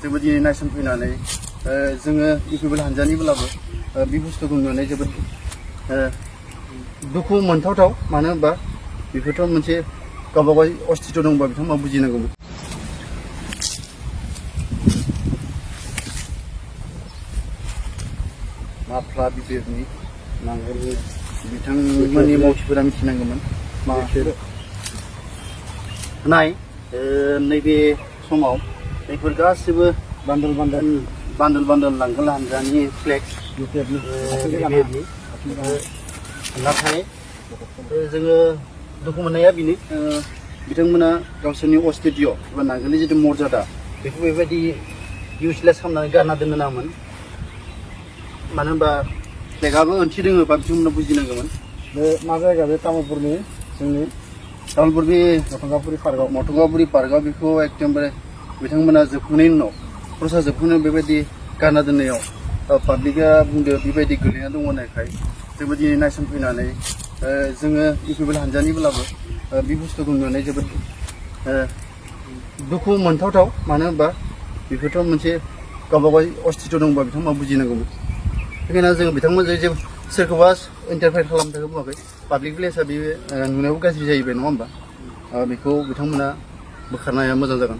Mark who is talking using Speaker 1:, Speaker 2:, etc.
Speaker 1: जोंबो दिनै नायसनफैनानै जोङो इउपिपिएल हानजानिब्लाबो बे बुस्थुखौ नुनानै जोबोद दुखु मोनथावथाव। मानो होनबा बेफोरथ' मोनसे गावबागाव अस्तित्व दंबा बिथांमोना बुजिनांगौमोन। माफ्ला बिपिएफनि नांगोलनि बिथांमोननि मावथिफोरा मिथिनांगौमोन मा नाय नैबे समाव बेफोर गासिबो बान्दोल बान्दोल नांगोल हानजानि फ्लेक्स नाथाय जोङो दुखु मोननाया बेनो बिथांमोना गावसोरनि अस्तित्व एबा नांगोलनि जितु मर्यादा बेखौ बेबायदि इउसलेस खालामनानै गारना दोननो नाङामोन। मानो होनबा फ्लेगाबो ओंथि दोङोबा बिथांमोना बुजिनांगौमोन। बे मा जायगा बे तामुलपुरनि जोंनि तामुलपुर बे मथंगापुरि पार्कआव बेखौ एकदमबारे बिथांमोना जोबखांनायनि उनाव प्रसाद जोबखांनायाव बेबायदि गारना दोननायाव पाब्लिकआ बुंदो बेबायदि गोलैना दङ होननायखाय जोंबो दिनै नायसनफैनानै जोङो इउपिपिएल हानजानिब्लाबो बे बुस्थुखौ नुनानै जोबोद दुखु मोनथावथाव। मानो होनबा बेफोरथ' मोनसे गावबागाव अस्तित्व दंबा बिथांमोना बुजिनांगौमोन। बेखायनो जों बिथांमोनजों जे सोरखौबा इन्टारफेयर खालामनो थाखाय बुङाखै। पाब्लिक प्लेसआ बे नुनायावबो गाज्रि जाहैबाय नङा होमबा? बेखौ बिथांमोना बोखारनाया मोजां जागोन।